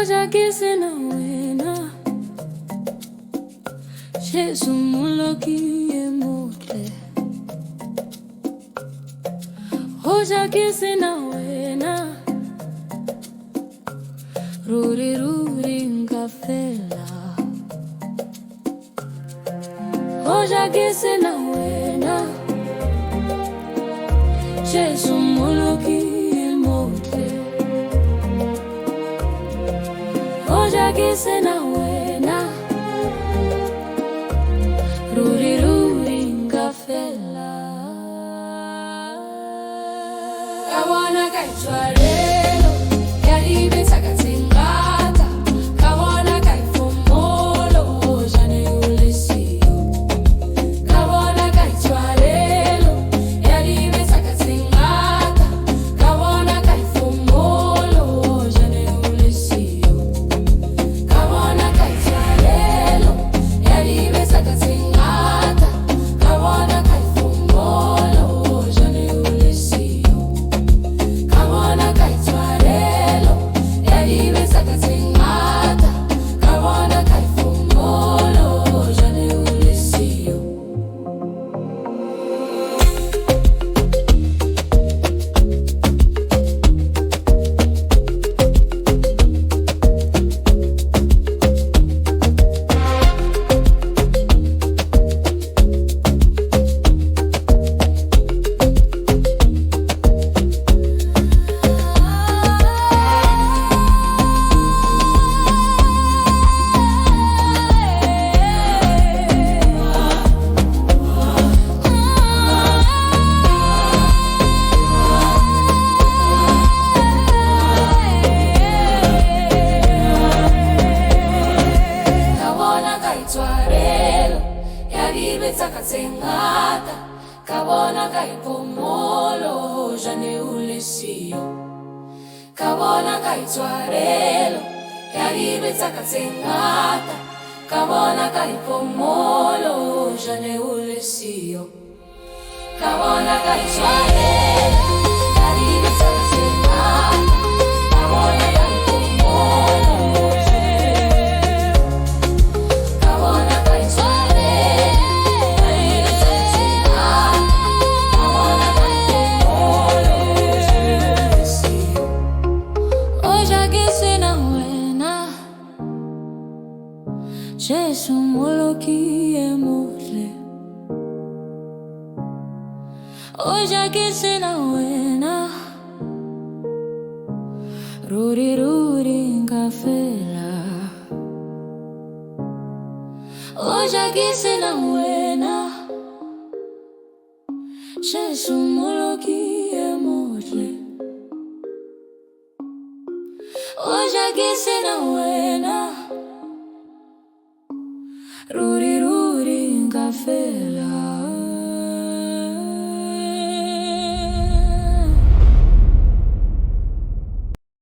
Hoja ke se na wena, Jesu Mmoloki e motle. Hoja ke se na wena, ruri ruri nka fela. Hoja ke se na wena, Jesu Mmoloki e motle. Hoja ke se na wena, ruri ruri nka fela. Ka bona ka itshwarelo ya dibe tsa ka tse ngata, ka bona ka iphomolo hoja ne o le siyo. Ka bona ka itshwarelo ya dibe tsa ka tse ngata, ka bona ka iphomolo hoja ne o le siyo. Ka bona ka itshwarelo ya dibe tsa ka tse ngata, ka bona ka iphomolo hoja ne o le siyo. Ka bona ka itshwarelo ya dibe tsa ka tse ngata, ka bona ka iphomolo hoja ne o le siyo. Ka bona ka itshwarelo ya dibe tsa ka tse ngata, ka bona ka iphomolo hoja ne o le siyo. Ka bona ka itshwarelo ya dibe tsa ka tse ngata, ka bona ka iphomolo hoja ne o le siyo. Ka bona ka itshwarelo ya dibe tsa ka tse ngata, ka bona ka iphomolo hoja ne o le siyo. Ka bona ka itshwarelo ya dibe tsa ka tse ngata, ka bona ka iphomolo hoja ne o le siyo. Hoja ke se na wena, Jesu Mmoloki e motle. Hoja ke se na wena, ruri ruri nka fela. Hoja ke se na wena, Jesu Mmoloki e motle. Hoja ke se na wena, ruri ruri nka fela.